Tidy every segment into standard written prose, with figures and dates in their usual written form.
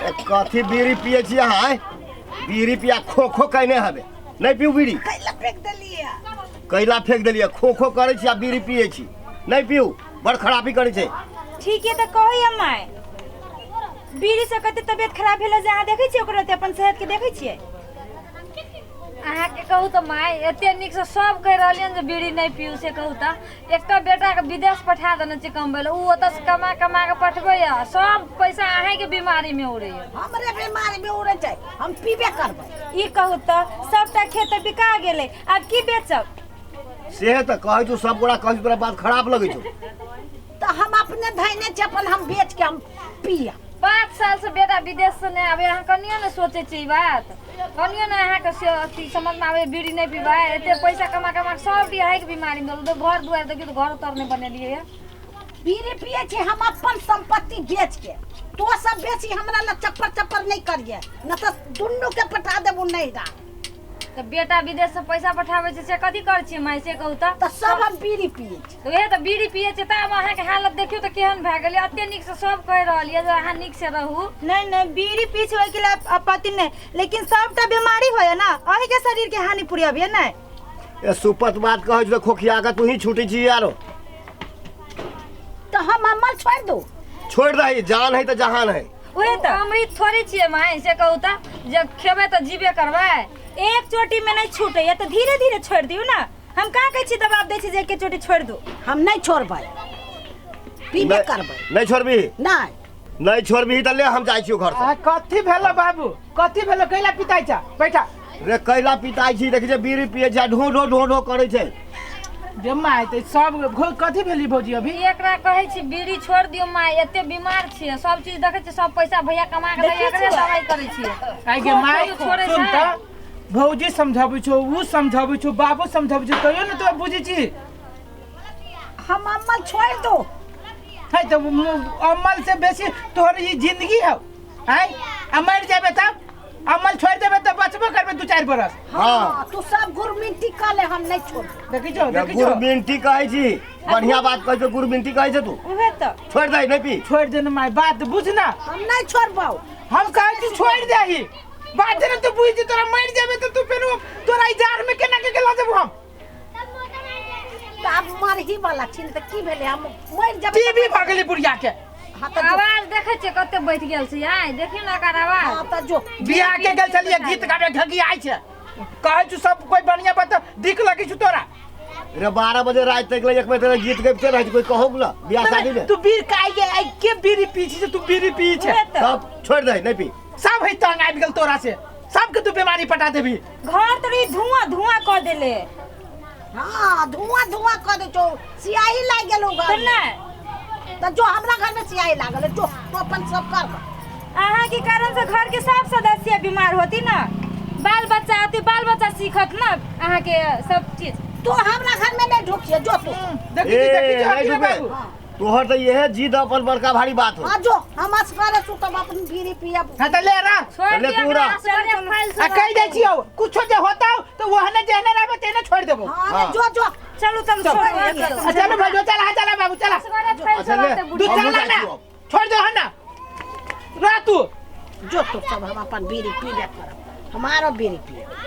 कथी बीड़ी पिए छी अहाँ आँय? बीड़ी पिया खो खो कैने हबे नहीं पीऊ बीड़ी। कैला फेंक देलियै? कैला फेंक देलियै? खो खो करै छी आ बीड़ी पिए छी। नहीं पीऊ, बड़ खराबी करै छै। ठीक है तऽ कहै माय, बीड़ी से कते तबियत खराब भेलै जे अहाँ देखै छियै ओकरा अपन सेहत के देखै छियै? अहाँके कहू तऽ माय, एते नीकसँ सब कहि रहलियनि जे बीड़ी नहि पीऊ, से कहू तऽ एकटा बेटाके विदेश पठा देने छै कमबै लए, ओ ओतऽसँ कमा कमा कऽ पठबैया, सब पैसा अहाँके बीमारीमे उड़ैया। हमरे बीमारीमे उड़ै छै, हम पीबे करबै। ई कहू तऽ सबटा खेत तऽ बिका गेलै, आब की बेचब? से तऽ कहै छौ सब गोरा कहै छौ, तोरा बात खराब लगै छौ। तऽ हम अपने धैने छी अपन, हम बेच के हम पियब। 5 साल से बेटा विदेश से नहि आबै, अहाँ कनियो नहि सोचै छी ई बात, कनियो नहि अहाँके से अथी समझमे आबै बीड़ी नहि पीबै? एते पैसा कमा कमा कऽ सब अहाँके बीमारी में देलकै। घर दुआरि देखियौ तऽ घर तर नहि बनेलियै ये। बीड़ी पियै छी हम अपन संपत्ति बेच के, तो सब बेची हमरा लग चप्पर चप्पर नहीं करिए, न तऽ दुनू के पठा देबू नैहरा। तऽ बेटा विदेश से पैसा पठाबै छै से कथी करै छियै माय, से कहू तऽ? तऽ सब हम बीड़ी पियै छी। तऽ उएह तऽ बीड़ी पियै छै तब अहाँके हालत देखियौ तऽ केहन भए गेलै। एते नीक से सब कहि रहल यऽ जे अहाँ नीक से रहू। नहीं नहीं, बीड़ी पी छै ओहिके लिए आपत्ति नहीं, लेकिन सबटा बीमारी होय ना, अही के शरीर के हानि पुरियाबिए नहीं। ए सुपत बात कहै छौ खोखिया के तू ही छूटी छी यारो। तऽ हम अमल छोड़ि दू? छोड़ दही, जान है तऽ जहान है। उहे तऽ अमृत थोड़ी छियै माय, से कहू तऽ जे खेबै तऽ जीबे करबै। एक चोटी में नहीं छूटे या तऽ धीरे धीरे छोड़ दियौ ना। हम कहाँ कहै छी दबाव दै छी जे एके चोटी छोड़ दू। हम नहीं छोड़बै, पीबे करबै। नहीं छोड़बी? नहीं। नहीं छोड़बी तऽ ले हम जाइ छियौ घर से। आ, कथी भेलो बाबू, कथी भेलो? कैला पिताइ छा? बैठा रे। कैला पिताइ छी? देखै छै बीड़ी पिए छै आ ढो ढो ढो ढो करै छै। जे माय तऽ सब कथी भेली भौजी अभी? एकरा कहै छी बीड़ी छोड़ दियौ माय, एते बीमार छियै, सब चीज देखै छियै, सब पैसा भैया कमा के दैया, एकरे दवाई करै छियै। आइ गे माय, छोड़ै सुन छै। तऽ भौजी समझाबै छौ, उ समझाबै छौ, बाबू समझाबै छौ, तैयो ने तो बुझै छी। हम अमल छोड़ दू? है तऽ अमल से बेसी तोहर ई जिंदगी हौ। आइ आ मरि जेबे तब अमल छोड़ देबे तऽ बचबो करबे 2-4 बरस। हाँ। तू सब गुरमिंटी कर ले, हम नहीं छोड़। देखै छौ, देखै छौ। गुरमिंटी कहै छी, बढ़िया बात कहै छौ, गुरमिंटी कहै छै तू। उहे तऽ छोड़ दे, नहीं पी। छोड़ दे ने माय, बात बुझ ना। हम नहीं छोड़बौ। हम कहै छी छोड़ दही, बात ने तू बुझ, तोरा मरि जेबे तऽ तू फेर तोरा ई जार में केना के गेला जेबो हम? तऽ आब मरही वाला छी ने तऽ की भेलै, हम मरि जेबै। टीवी भऽ गेलै बुढ़िया के। हाँ तऽ जो। आवाज देखै छियै कते बैठ गेल छै आइ, देखियौ ने एकर आवाज। हाँ तऽ जो। बियाह के गेल छलियै गीत गाबे, घगी आइ छै, कहै छु सब कोई बढ़िया बात दिक लगै छु तोरा। रे 12 बजे रात तक ले 1 बजे तक गीत गाबिते रहै छै, कोई कहौ ना बियाह शादी में? तू बीर काई गे आई के बीड़ी पी छी, तू बीड़ी पी छै। उहे तऽ तब छोड़ दे, नहीं पी। सब है तंग आबि गेल तोरा से, सबके तू बीमारी पटा देबी। घर तो ई धुआं धुआं कऽ देले। हाँ धुआं धुआं कर दे छौ, सियाही लागि गेलौ घर तऽ में। नहि तऽ जो हमरा घर में सियाही लागल है, जो तू अपन सब कर। अहाँ के कारण से घर के सब सदस्य बीमार होती ना, बाल बच्चा होती, बाल बच्चा सीखत ना अहाँ के सब चीज। तू हमरा घर में नहीं ढुकिए, जो तू। देखी ए, देखी नहीं देखी ढुके। बाबू। तोहर तऽ इहे जिद अपन बड़का भारी बात हो। हाँ जो, हम असगरे सुतब, अपन बीड़ी पियब। हाँ तऽ ले रहा। छोड़ ले दियौ तू रह। एकरा, असगरे फाइल आ कहि दै छियौ कुछो जे होतौ तऽ ओहने जेहने रहबै तेहने छोड़ि देबौ। हाँ हाँ। रे, जो जो। चलू चलू, चल। छोड़ दियौ आ चलू भाई, चला हाँ, चला बाबू चला। असगरे फाइल अच्छा, ले। से तू हमहूँ चला जाइ ना, छियौ। छोड़ दो ना रह तू। जो तू सब, हम अपन बीड़ी पीबे करब, हमारो बीड़ी पियब।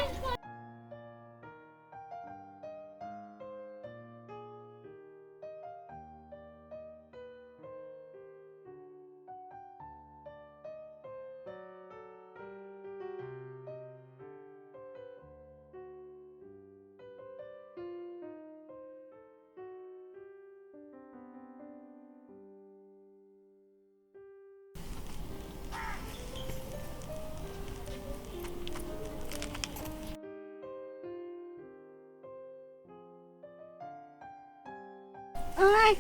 आय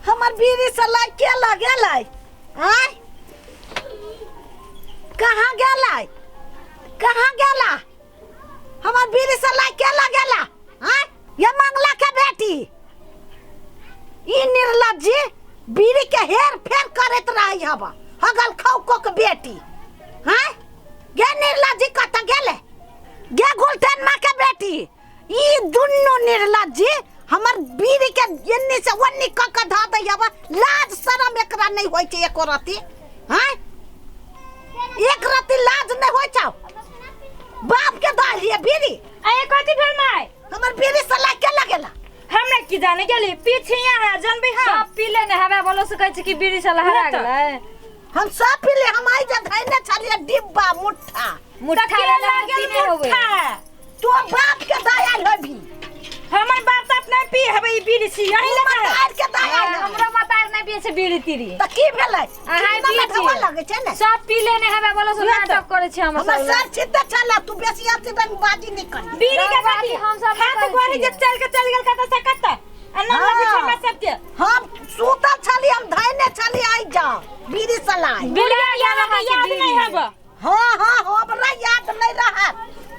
हमर बीड़ी से लाग के लगेलै? आय कहाँ गेलै? कहाँ गेला हमर बीड़ी से लाग के लगेला? आय ये मंगला के बेटी, ई निर्लज्जी बीड़ी के हेर फेर करैत रही हवा हगल खौ को के बेटी। आय गे निर्लज्जी कतऽ गेलै? गे गुलटेन माँ के बेटी, ई दुनू निर्लज्जी हमर बीड़ी के एन्नी से ओन्नी कऽ के धऽ दै हवा, लाज शरम एकरा नहि होइ छै एको रत्ती। आँय एक रत्ती लाज नहीं होय छौ। बाप के दालिए बीड़ी। अरे कथी भेल माय? हमर बीड़ी सला के लगेला। हमरा की जाने गेली पीछे यहाँ जनबे हम। सब पी लेने हवे बोलो से कहै छै कि बीड़ी सला हरा गेलै। हम सब पी ले, हम आई जा धैने छलिए डिब्बा मुट्ठा। मुट्ठा के वाला लागल पीने होबे। मुट्ठा। तो बाप के दयाल होबी। हमर बाप ताप नहीं पी हवे ई बीड़ी सी यही लगा। मतार के दयाल। हमरो मतार नहीं पिए छै बीड़ी तीड़ी। त की भेलै? अहाँ पी पी लगै छै ने। सब पी लेने हवे बोलो से नाटक करै छै हमर सब। हमर सर छिद्द छला, तू बेसी अथी बाजी नहीं कर। बीड़ी के बाजी हम सब हाथ गोरी जे चल के चल गेल कत से कत। आ ना लगे छै हमरा सब के। हम सुतल छली, हम धैने छली आई जा बीड़ी सलाई। बीड़ी याद नहीं हब। हां हां हमरा याद नहीं रहत,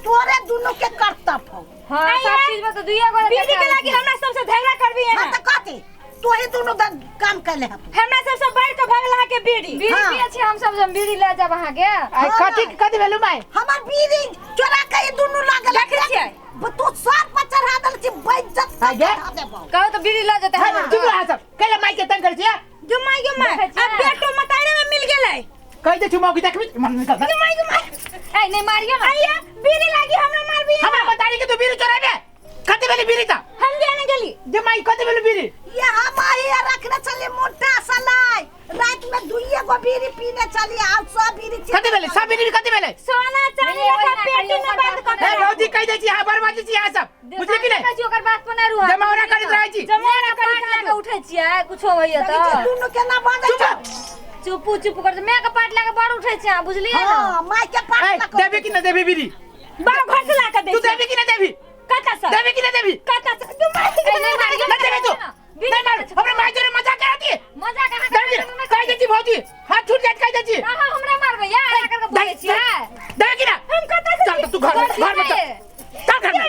तोरे दुनु के कर्तव्य हो। हां सब चीज में तो दुइया गोरे बीड़ी के लागी हमरा सबसे झगड़ा करबी है। हां त कथी तू ही दुनु काम कैले हत। हमरा सबसे बढ़ के भगला के बीड़ी। बीड़ी पिए छी हम सब, हम बीड़ी ले जाब अहाँ के। आई कथी कथी भेलु माय? हमर बीड़ी चोरा के दुनु लागल। देखै छियै तू सर पर चढ़ा देल छी बेइज्जत कर देबो। कहू तो बीड़ी ले जेतै। हां चुप रह सब, कैला माय के तंग करै छी? जो my गे my, अब बेटो मतारे में मिल गेलै। कहि दे चुमाओ की देखबी मन निकल। जो my गे my. ए नहीं मारियो ना। आइया बीड़ी लागी हमरा मारबी। हमरा मतारी के तू बीड़ी चोराबे? कथी भेली बीड़ी त? हम जाने गेली। जे माई कथी भेली बीड़ी? ये हम आई रखने चली मोटा सलाई, रात में दुइये गो बीड़ी पीने चली आ सब बीड़ी। कथी भेले? सब बीड़ी कथी भेले? सोना चांदी रखा पेटी में बंद कर। ए भौजी कहि दे छी हां बर्बादी छी हां सब बुझली कि नहीं? छी ओकर बात पर नै रुहा। जमावरा करैत रहै छी। जमावरा करैत लगा उठै छियै कुछो होइए त। दुनु केना बाजै छै? चुपू चुप कर, मैं के पाट लगा बड़ उठै छी बुझलियै ना? हां my के पाट लगा। देबी कि न देबी बीड़ी? बड़ घर से ला के दे। तू देबी कि न देबी? कत से देबी कि न देबी? कत से तू मार नहीं मारियो न देबी तू। नहीं मार, हमरा my जोरे मजाक करती। मजाक कहां कहि दे छी भौजी, हाथ छूट जात कहि दे छी। हां हां हमरा मारबै यार आ करके बोलै छी। देबी कि ना? हम कत से चल तू घर में, घर में चल। चल घर में।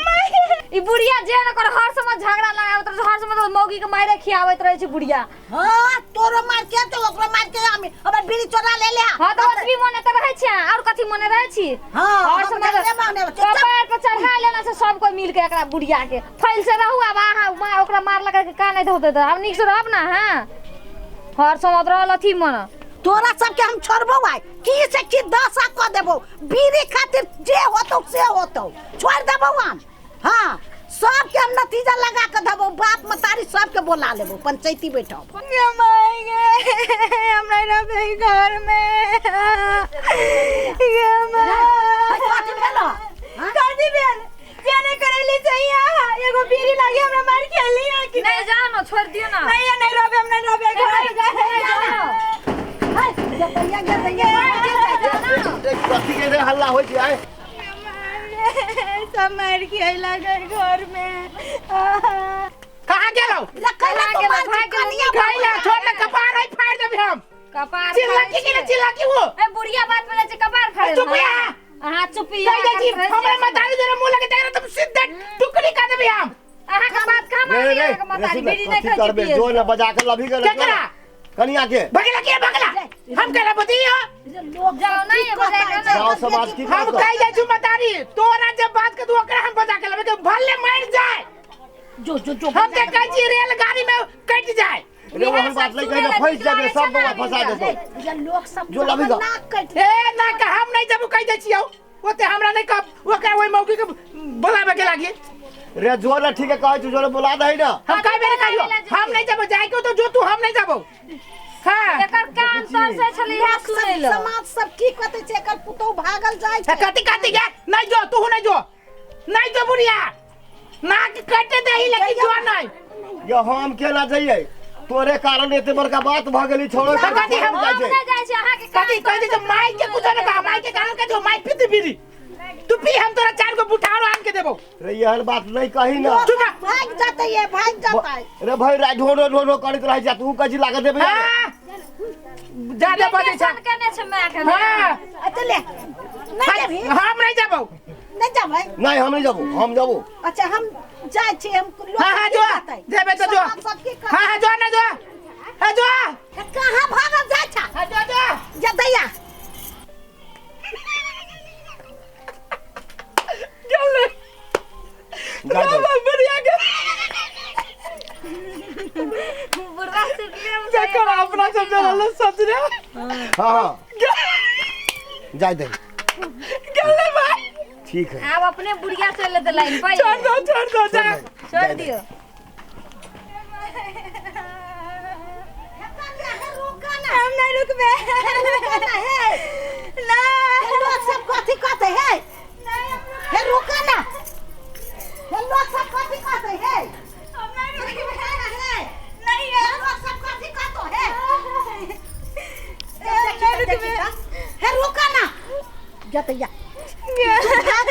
ई बुढ़िया जे न कर हर समय झगड़ा लगाबैत रहै छै, हर समय मौगी के मारे खियाबैत रहै छै बुढ़िया। हां तोरो मार के तो ओकरो मार के हम हमर बीड़ी चोरा ले ले। हां त ओतबी मने त रहै छै और कथी मने रहै छी? हां हर समय कपार पर चढ़ा लेना छै सब कोई मिल के एकरा बुढ़िया के। फैल से रहू आब अहाँ मां ओकरा मार लगा के काने धोते त आब नीक से रहब ना। हां हर समय रहल अथी मने तोरा सबके हम छोड़बो आइ की से की दशा क देबो। बीड़ी खातिर जे होतौ से होतौ, छोड़ देबो हम। हां सबके हम नतीजा लगा के देबो, बाप मतारी सबके बोला लेबो, पंचायती बैठाओ। हमरा रहबे घर में। गे माय कथी भेलो? कथी भेल? जाने करैली चाहिए एगो बीड़ी लागी हमरा मार खेली कि नहीं? जाओ ना छोड़ दियो ना। नहीं नहीं रहबे, हम नहीं रहबे घर। हाय जतैया जतैया कथी के रे हल्ला होय छै? आइ सब मार के अइला घर में। कहां गेलौ? कैला तो मार कनिया कैला छोड़ ना, कपार है फाड़ देबी हम। कपार चिल्ला की ना चिल्ला की वो। ए बुढ़िया बात बोले छै कपार फाड़। चुप या अहाँ चुप या। कहि दे छी हमरा मतारी जरे मुंह लगे तेरा तुम सीधे टुकड़ी का देबी हम। अहाँ के बात कहां मानी? अहाँ के मतारी बीड़ी नहीं खाइ करबे छी। जो ना बजा के लभी गेल केकरा? कनिया के भगला के भगला हम कहला बतियो लोग जाओ ना ये बजा के ना। गांव समाज की हम कहि जाय छु मतारी तोरा जब बात के तू ओकरा हम बजा के लबे के भले मर जाए। जो जो जो हम ते कहै छी रेलगाड़ी में कट जाए। रे ओहन बात नहीं कहि फंस जाबे सब बौआ फंसा देतौ। ये लोग सब जो लभी गा। नाक कट ए ना का हम नहीं जब कहि दै छियौ ओते हमरा नहीं कह ओकरा ओइ मौकी के बोलाबे के लागी। रे जो ना ठीक है कहै छु जो बोला दही ना। हम कई बेर कहियो हम नहीं जब जाय के तो जो तू हम नहीं जबो। हां एकर कान तर से छली है सुनै ल। समाज सब की कहते छै एकर पुतौ भागल जाय छै। कथी कथी गे नहीं जो तू नहीं जो नहीं जो बुढ़िया नाक कटे दही लेकिन जो नहीं। ये हम केना जइयै? तोरे कारण एते बड़का बात भ गेली छोड़ो। कथी हम हम नहीं जाय छी अहाँ के कथी कह दे माई के कुछ न कह माई के कारण के जो माई पीती बीड़ी तू पी हम तोरा चार गो बुठारो आन के देबो। रे यहन बात नहीं कही ना। चुप भाग जाते ये भाग जाता है। रे भाई रा ढोढो ढोढो करैत रहै जा तू कजी लागत देबे। हां जादे बजै छै केने छै my के। हां अच्छा ले नहीं जेबही? हम नहीं जाबो। नहीं जाबै? नहीं हम नहीं जाबो, हम जाबो। अच्छा हम जाय छी हम। हां हां जो जेबे तो जो। हां हां जो ना जो हां जो। कहां भागल जाय छ? हां जो जो जतैया गेलै बुढ़िया के बुढ़वा सुखले जकर अपना सब जरल सच रे। हां हां जाय दे। गेलै भाई। ठीक है। आब अपने बुढ़िया चल लेते लाइन पर। छोड़ दो, छोड़ दो, जा। छोड़ दियो। हम नहीं रुकबे। ना। लोग सब कथी कहते है? हे रुका ना, हे लोग सब कथी कहते है? हम नहीं रुकबे। नहीं है, लोग सब कथी कहते है? हे रुका ना, जतैया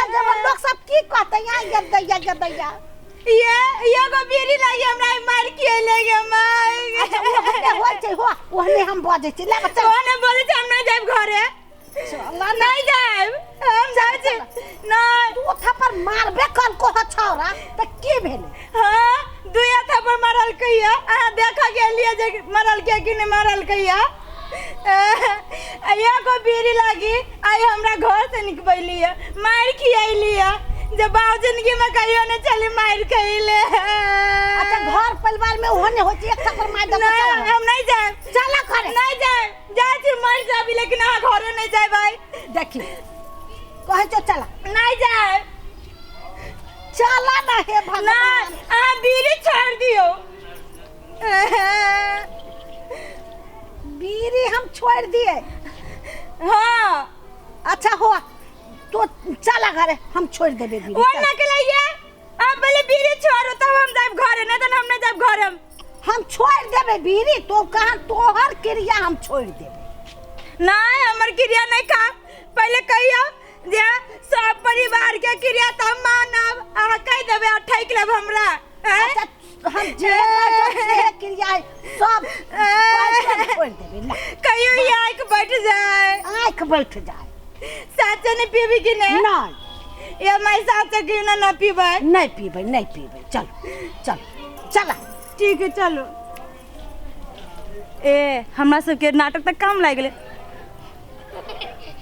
जब लोग सब की कहते हैं? जदैया जदैया ये एगो बीड़ी लागी हमरा मार के ले गे माय। अच्छा ओहने होइ छै, हो ओहने हम बजै छी, ले बच्चा। ओने बोले छै हम नहीं जाइब घरे। चल ना। नहीं जाइब हम, जाइ छी नहीं। तू थप्पड़ मारबे कल को छौरा त की भेलै? हाँ, दुया थप्पड़ मारल कहिया अहाँ देख गेलियै जे मारल के कि नहीं मारल कहिया। एगो बीड़ी लागी आइ हमरा घर से निकबैली है, मार खियैली है जे बाप जिंदगी में कहियो नहीं चली मार खइले। अच्छा घर परिवार में ओहने होइ छै, एक थप्पड़ मार दे। नहीं, हम नहीं जाएब। चला घरे। नहीं जाएब, जाइ छी मर जाबी लेकिन अहाँ घरे नहीं जाए भाई। देखी कहै छौ चला। नहीं जाएब। चला ना हे भगवान। नहीं, अहाँ बीड़ी छोड़ दियो। बीड़ी हम छोड़ दिए? हाँ। अच्छा हो तो चला घरे, हम छोड़ देबे बीड़ी। वो ना के लिए आप पहले बीड़ी छोड़ो तब हम जाएब घरे, नहीं तो हम नहीं जाएब घरे। हम छोड़ देबे बीड़ी तो कहाँ तोहर क्रिया हम छोड़ देबे। नहीं, हमर क्रिया नहीं खा, पहले कहियो जे सब परिवार के क्रिया तब मानब। अहाँ कह देबे आ ठैक लेब हमरा। अच्छा हम जे कहै से क्रिया है सब सब छोड़ देबे ना। कहियो ई आँख बैठ जाए। आँख बैठ जाए। साचे नहीं पीबी कि नहीं? नहीं। ये मैं साचे क्यों ना ना पीबै? नहीं पीबै, नहीं पीबै। चल चल चला। ठीक है चलो। ए हमरा सबके नाटक तऽ कम लागि गेलै।